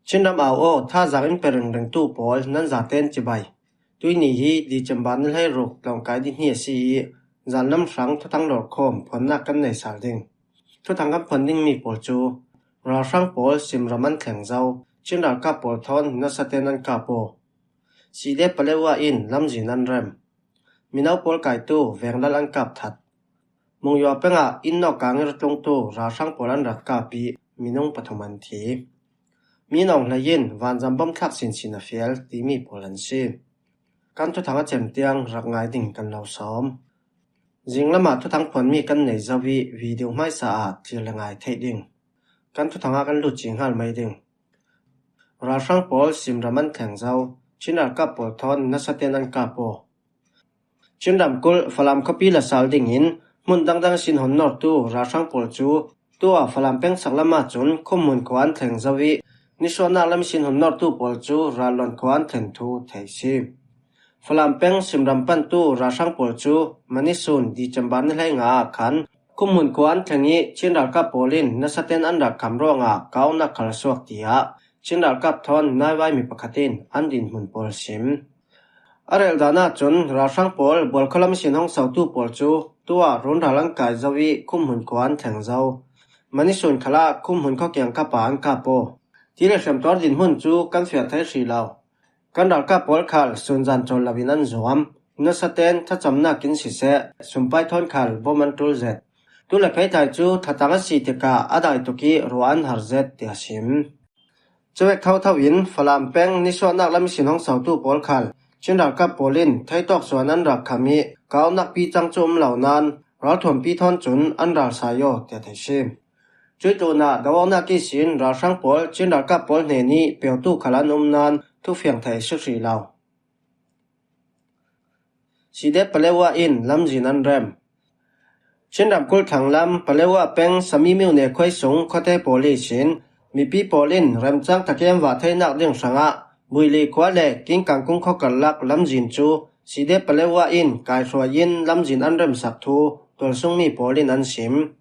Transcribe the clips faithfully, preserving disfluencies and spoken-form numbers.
Chinram au aw, thazaang in pe ringringtu pawl, nan zaten chibai. Tuini hi December ni hleiruk tlawngkai ni hnih a si i, zanlam hrang thuthang lawrkhawm phuannak kan nei sal ding. Thuthang kan phuan dingmi pawl cu ralhrang pawl simram an thleng zo, Chin ralkap pawl thawn nasaten an kap aw. Side Palewa in lamzin an rem. Mino pawl kaitu venglal an kap that. Mungyua pengah inn nawk kangin ra tlungtu ralhrang pawl an rak kap i, minung pathum an thi. Mi nawng hlei in vanzam bom thlak sinsin a fial timi pawl an si. Kan thuthang a cem tiang rak ngai ding kan lo sawm. Zinglamah thuthang phuanmi kan nei zo i, video hmaisa ah thlir le ngai theih ding. Kan thuthang ah kan lut cinghal mai ding. Ralhrang pawl simram an thleng zo, Chin ralkap pawl thawn nasaten an kap aw. Chin ramkulh Falam khuapi la sal dingin hmun dangdang sin hon nawrtu ralhrang pawl cu tuah Falam peng sak lamah cun Khumhmun khua an thleng zo i, nisuahnak lam sin hon nawrtu pawl cu Rallon khua an thlen thu thei si. Falam peng simram pantu ralhrang pawl cu Manisun December ni hleinga ah khan Khumhmun khua an thleng i, Chin ralkap pawl in nasaten an rak kham ruangah kaunak khal suak, tiah Chin ralkap thawn naivaimi pakhat in an dinhmun pawl sim. A rel dan ahcun ralhrang pawl Bualkhaw lam sin hong sotu pawl cu tuah runral an kai zo i, Khumhmun khua an thleng zo. Manisun khalah Khumhmun khua kiangkap ah an kap aw. Ti le hriamtuar dinhmun cu kan fiah thei hrih lo. Kan ralkap pawl khal sunzan cawl loin an zuam. Nasaten thacamnak in siseh, sumpai thawn khal bom an ṭul zet. Tu le phei thai cu thatang a si tikah a dai tuk i ruah an har zet, tiah sim. Cuvek thotho in Falam peng nisuahnak lam sin hong sotu pawl khal Chin ralkap pawl in theitawk suan an rak kham i, kaunak pi cang cu um lo nain ralthuampi thawn cun an ral sai aw, tiah thei si. Cuih tlunah do awknak ihsin ralhrang pawl Chin ralkap pawl hnen i peutu khal an um nain thufiang thei a si hrih lo. Side Palewa in lamzin an rem. Chin ramkulh thlanglam Palewa peng Sami myone khuai sung khuate pawl ihsin mipi pawl in remcang takin vah theinak ding hrangah Buili khua le King Kangkung khua karlak lamzin cu Side Palewa in kaihruai in lamzin an remsak thu tualsungmi pawl in an sim.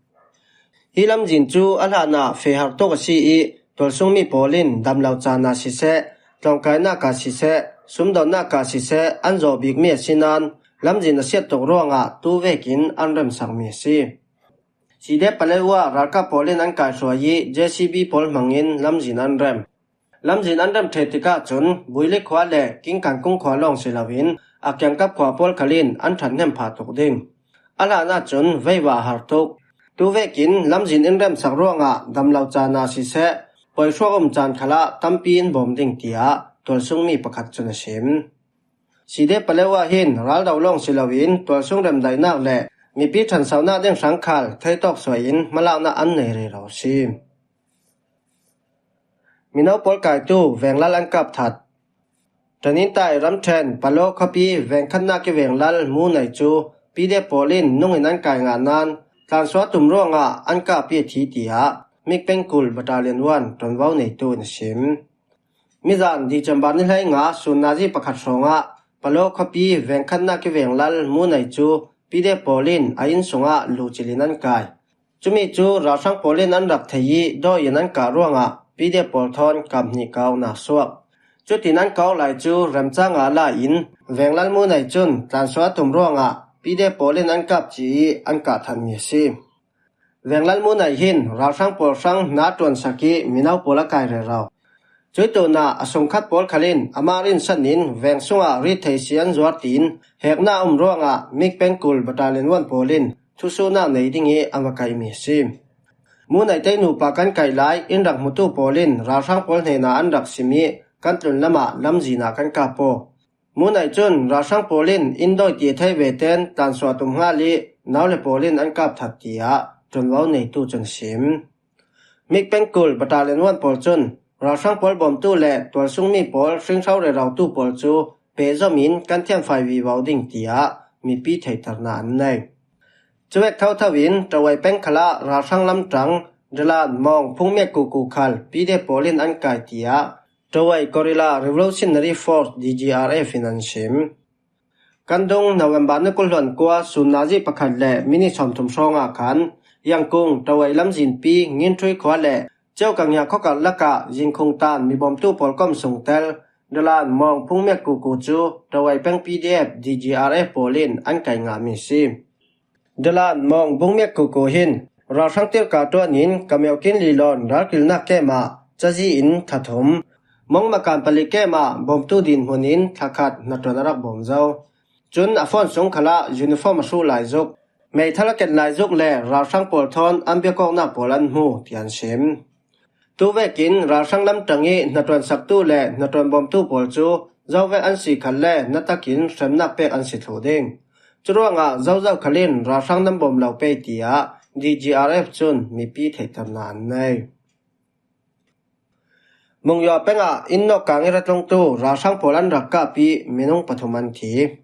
Hi lamzin cu a hlanah fehar tuk a si i, tualsungmi pawl in damlo caan ah siseh, tlawngkainak ah siseh, sumdawnnak ah siseh an zawh bikmi a si nain lamzin a siat tuk ruangah tu vekin an remsakmi a si. Side Palewa ralkap pawl in an kaihruai i, J C B pawl hmangin lamzin an rem. Lamzin an rem ṭheh tikah cun Buili khua le King Kangkung khua lawng si loin a kiangkap khua pawl khal in an ṭhathnem phah tuk ding. A hlanah cun veivah a har tuk. Tu vekin lamzin in remsak ruangah damlo caan ah siseh, poihruak um caan khalah tampi in bawm ding, tiah tualsungmi pakhat cun a sim. Side Palewa hin raldo lawng si loin tualsung remdaihnak le mipi ṭhansonak ding hrang khal theitawk suai in hmalaknak an nei rero a si. Mino pawl kaitu venglal an kap that. Ṭanintai ramṭhen Palo khuapi vengkhatnak i venglal Mu Nei cu P D F pawl in nung in an kai ngah nain tlansuah tum ruangah an kap i a thi, tiah Mik Pengkul Battalion One ṭuanvo neitu in a sim. Mizan December ni hleinga sun nazi pakhat hrawngah Palo khuapi vengkhatnak i venglal Mu Nei cu P D F pawl in a inn sungah luhcilh in an kai. Cumi cu ralhrang pawl in an rak thei i dawi in an kah ruangah P D F pawl thawn kap hnih kaunak suak. Cutin an kau lai cu remcang ah la in venglal Mu Nei cun tlansuah tum ruangah P D F pawl in an kap ci i an kah thanmi a si. Venglal Mu Nei hin ralhrang pawl hrang hna ṭuansak i mino pawl a kai rero. Cuih tlunah a sungkhat pawl khal in amah rinsan in veng sungah rit thei si an zuar tiin heknak a um ruangah Mik Pengkul Battalion One pawl in thusuhnak nei ding i an va kaihmi a si. Mu Nei te nupa kan kaih lai in rak hmutu pawl in ralhrang pawl hnenah an rak sim i kan tlun lamah lamzin ah kan kap aw. Mu Nei cun ralhrang pawl in in dawi ti a thei ve ten tlansuah tum hngal i nau le pawl in an kap that, tiah ṭuanvo neitu cun a sim. Mik Pengkul Battalion One pawl cun ralhrang pawl bawmtu le tualsungmi pawl hringhro rerotu pawl cu pehzom in kan thianfai vivo ding, tiah mipi theihternak an nei. Cuvek thotho in Ṭawai peng khalah ralhrang lamṭang Dalan Mawng phungmiak kuku khal P D F pawl in an kai, tiah Ṭawai Guerrilla Revolutionary Force, D G R F in an sim. Kan dung November ni kul hluan kua sun nazi pakhat le minit sawmthum hrawngah khan Yangkung Ṭawai lamzinpi Nginthui khua le Ciau Kangya khuakarlakah Zingkhung tan mibawmtu pawl kawm sungtel Dalan Mawng Bungmiak Kuku cu Rawai peng P D F, D G R F pawl in an kaih ngahmi a si. Dalan Mawng Bungmiak Kuku hin ralhrang tirka ṭuanin Kameo Kin Lilawn ralkilnak kem ah cazi in thathum, Mawng Makan pali kem ah bawmtu dinhmun in thakhat hnaṭuan a rak bawm zo. Cun a phone sung khalah uniform a hruh laizuk, meithal a ken laizuk le ralhrang pawl thawn an biakawknak pawl an hmu, tiah an sim. Tuvekin ralhrang lamṭang i hnaṭuan saktu le hnaṭuan bawmtu pawl cu zovek an si khal le na takin hremnak pek an si thluh ding. Curuangah zozo khal in ralhrang nan bawm lo pei, tiah D G R F cun mipi theihternak an nei. Mungyaw peng ah inn nawk kang i ra tlungtu ralhrang pawl an rak kap i minung pathum an thi.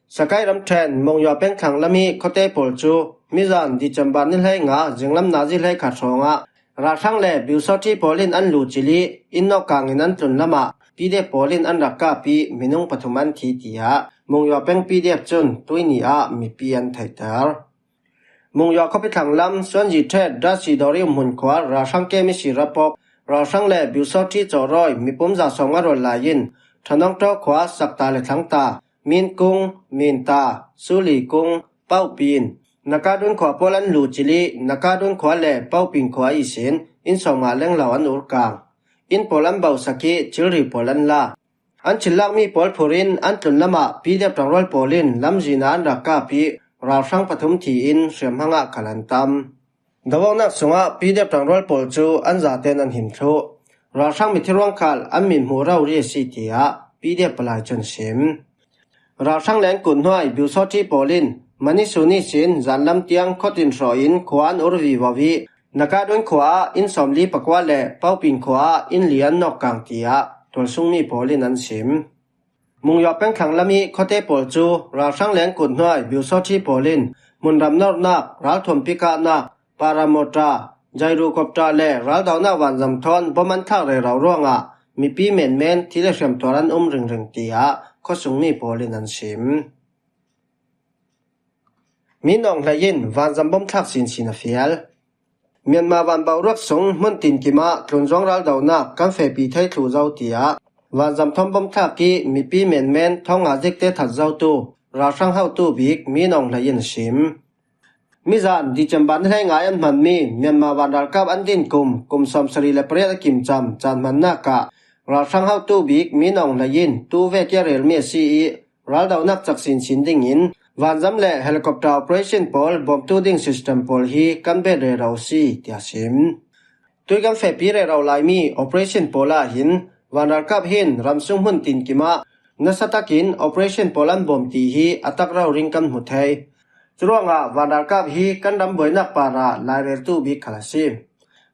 Sakai ramṭhen Mungyaw peng thlang lam i khuate pawl cu mizan December ni hleinga zinglam nazi hleikhat hrawngah ralhrang le biusawṭhi pawl in an lu cil i inn nawk kang in an tlun lamah P D F pawl in an rak kap i minung pathum an thi, tiah Mungyaw peng P D F cun tuini ah mipi an theihter. Mungyaw khuapi thlang lam Suanzi ṭhet Dasi Dawri umhmun khua ralhrang kem i si rapawk ralhrang le biusawṭhi cawhrawi mipum za sawm a ruat lai in Ṭhanawngṭaw khua, Sakta le Thlangta, Minkung, Minta, Sulikung, Paupin, Nakadun khua pawl an lu cil i Nakadun khua le Paupin khua ihsin inn sawmnga lenglo an urkang. Inn pawl an bohsak i thilri pawl an la. An thil lakmi pawl phur in an tlun lamah P D F ṭangrual pawl in lamzin ah an rak kap i ralhrang pathum thi in hriamhmang ah khal an tam. Doawknak sungah P D F ṭangrual pawl cu an zaten an him thluh. Ralhrang mithi ruangkhal an mithmuh rori a si, tiah P D F palai cun a sim. Ralhrang le an kut hnuai biusawṭhi pawl in Manisuni sin zanlam tiang khuatin hrawh in khua an ur vivo i Nakadun khua ah inn sawmli pakua le Paupin khua ah inn li an nawk kang, tiah tualsungmi pawl in an sim. Mungyaw peng thlang lam i khuate pawl cu ralhrang le an kut hnuai biusawṭhi pawl in hmunram nornak, ralthuam pikahnak, paramawṭa, jairukawpṭa le raldonak vanzam thawn bom an thlak rero ruangah mipi menmen thi le hriamtuar an um ringring, tiah khuasungmi pawl in an sim. Min Aung Hlaing in vanzam bom thlak sinsin a fial. Myanmar van boruak sung hmun tinkim ah tlunzuang raldonak kan fehpi thei thluh zo, tiah vanzam thawn bom thlak i mipi menmen thong nga zikte that zotu ralhrang hotu bik Min Aung Hlaing in a sim. Mizan December ni hleinga an hmanmi Myanmar van ralkap an din kum, kum sawmsarih le pariat a kimcam caan hmannak ah ralhrang hotu bik Min Aung Hlaing in tuvek i a relmi a si i raldonak cak sinsin dingin vanzam le helicopter operation pawl bawmtu ding system pawl hi kan bet rero a si, tiah sim. Tui kan fehpi rero laimi operation pawl ah hin vanralkap hin ramsung hmun tinkim ah nasa takin operation pawl an bawm ti hi a tak rori in kan hmu thei. Curuangah vanralkap hi kan ram buainak parah laireltu bik khal a si.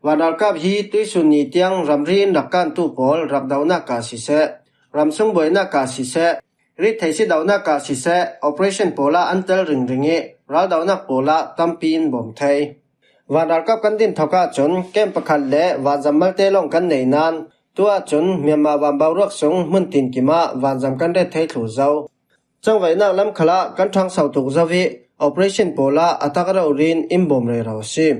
Vanralkap hi tuisun ni tiang ramri in rak kantu pawl rak donak ah siseh, ramsung buainak ah siseh, rit theih si donak ah siseh, operation pawl ah an tel ringring i raldonak pawl ah tampi in bawm thei. Vanralkap kan din thawk ahcun kem pakhat le vanzam malte lawng kan nei nain tu ahcun Myanmar van boruak sung hmun tinkim ah vanzam kan ret thei thluh zo. Cangvaihnak lam khal ah kan ṭhangso tuk zo i operation pawl ah a tak rori in in bawm rero a si.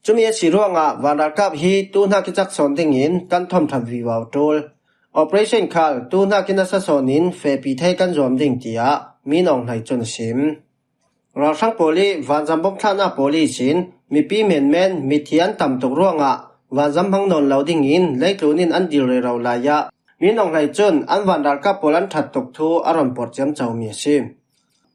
Cumi a si ruangah vanralkap hi tu hnak i cak sawn dingin kan thawm ṭhat vivo ṭul. Operation khal tu hnak i nasa sawn in fehpi thei kan zuam ding, tiah Min Aung Hlaing cun a sim. Ralhrang pawl i vanzam bom thlahnak pawl ihsin mipi menmen mithi an tam tuk ruangah vanzam hmang nawn lo dingin leitlun in an dil rero lai ah Min Aung Hlaing cun an vanralkap pawl an ṭhat tuk thu a ron pawt ciamcomi a si.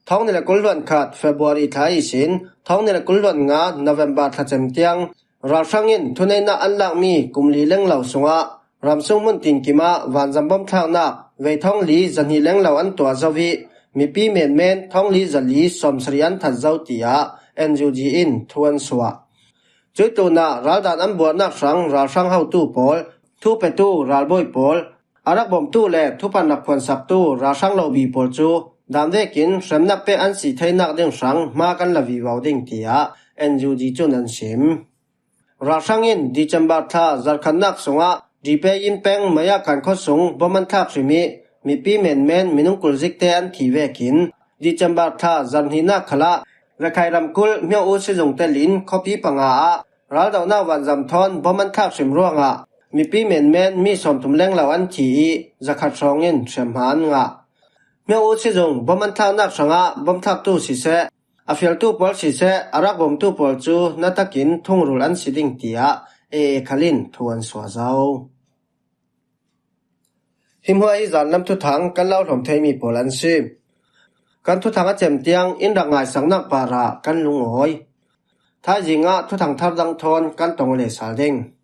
Thawng hnih le kul hluan khat February thla ihsin thawng hnih le kul hluan nga November thlacem tiang ralhrang in thuneihnak an lakmi kum li lenglo sungah ramsung hmun tinkim ah vanzam bom thlaknak vei thawng li zahnih lenglo an tuah zo i mipi menmen thawng li zali sawmsarih an that zo, tiah N U G in thu an suah. Cuih tlunah raldan an buarnak hrang ralhrang hotu pawl, thupetu ralbawi pawl, a rak bawmtu le thuphan rak phuansaktu ralhrang lobi pawl cu dan vekin hremnak pek an si theinak ding hrang hma kan la vivo ding, tiah N U G cun an sim. Ralhrang in December thla zarhkhatnak sungah Dipei inn peng Mayakan khuasung bom an thlak hrim i mipi menmen minung kul zikte an thi vekin December thla zarhnihnak khalah Rakhine ramkulh Myo U sizung telin khuapi panga ah Raldohnak vanzam thawn bom an thlak hrim ruangah mipi menmen mi sawmthum lenglo an thi ih zakhat hrawngin hriamhma an ngah. Myo Aung Hlaing zong bom an thlaknak hrangah bom thlaktu siseh, a fialtu pawl siseh, a rak bawmtu pawl cu natakin thungrul an si ding, tiah A A khal in thu an suah zo. Hi hmuah hi zanlam thuthang kan lo hlawm theimi pawl an si. Kan thuthang a cem tiang in rak ngaisaknak parah kan lungawi. Thaizing ah thuthang thar dang thawn kan tong le sal ding.